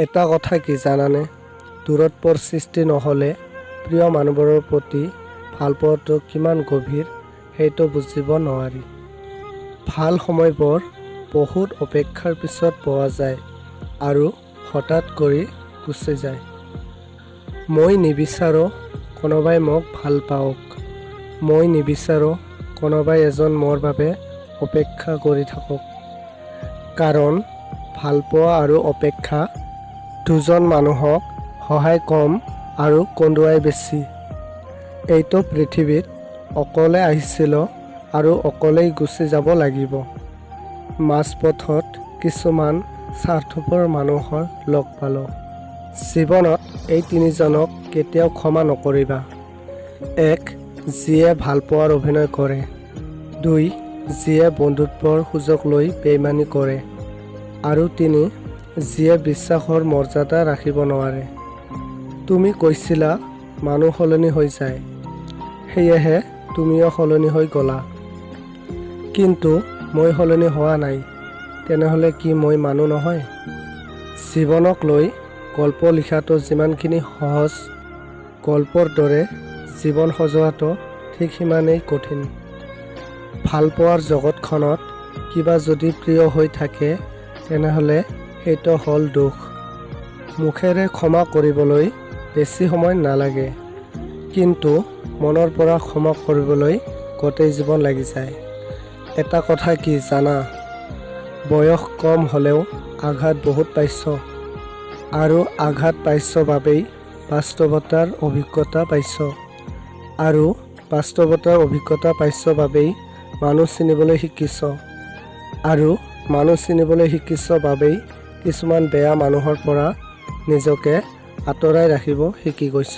এটা কথা কি জানানে, দূৰত্বৰ সৃষ্টি নহ'লে প্ৰিয় মানুহবোৰৰ প্ৰতি ভালপোৱাটো কিমান গভীৰ সেইটো বুজিব নোৱাৰি। ভাল সময়বোৰ বহুত অপেক্ষাৰ পিছত পোৱা যায় আৰু হঠাৎ কৰি গুচি যায়। মই নিবিচাৰোঁ কোনোবাই মোক ভাল পাওক। মই নিবিচাৰোঁ কোনোবাই এজন মোৰ বাবে অপেক্ষা কৰি থাকক। কাৰণ ভালপোৱা আৰু অপেক্ষা দুজন মানুহক হঁহাই কম আৰু কন্দুৱাই বেছি। এইটো পৃথিৱীত অকলে আহিছিলোঁ আৰু অকলেই গুচি যাব লাগিব। মাজপথত কিছুমান স্বাৰ্থপৰ মানুহৰ লগ পালোঁ। জীৱনত এই তিনিজনক কেতিয়াও ক্ষমা নকৰিবা। এক, যিয়ে ভালপোৱাৰ অভিনয় কৰে। দুই, যিয়ে বন্ধুত্বৰ সুযোগ লৈ বেইমানি কৰে। আৰু তিনি, যিয়ে বিশ্বাসৰ মৰ্যাদা ৰাখিব নোৱাৰে। তুমি কৈছিলা মানুহ সলনি হৈ যায়, সেয়েহে তুমিও সলনি হৈ গ'লা। কিন্তু মই সলনি হোৱা নাই, তেনেহ'লে কি মই মানুহ নহয়? জীৱনক লৈ গল্প লিখাটো যিমানখিনি সহজ, গল্পৰ দৰে জীৱন সজোৱাটো ঠিক সিমানেই কঠিন। ভালপোৱাৰ জগতখনত কিবা যদি প্ৰিয় হৈ থাকে, তেনেহ'লে সেইটো হ'ল দুখ। মুখেৰে ক্ষমা কৰিবলৈ বেছি সময় নালাগে, কিন্তু মনৰ পৰা ক্ষমা কৰিবলৈ গোটেই জীৱন লাগি যায়। এটা কথা কি জানা, বয়স কম হ'লেও আঘাত বহুত পাইছ আৰু আঘাত পাইছ বাবেই বাস্তৱতাৰ অভিজ্ঞতা পাইছ আৰু বাস্তৱতাৰ অভিজ্ঞতা পাইছ বাবেই মানুহ চিনিবলৈ শিকিছ আৰু মানুহ চিনিবলৈ শিকিছ বাবেই কিছুমান বেয়া মানুহৰ পৰা নিজকে আঁতৰাই ৰাখিব শিকি গৈছ।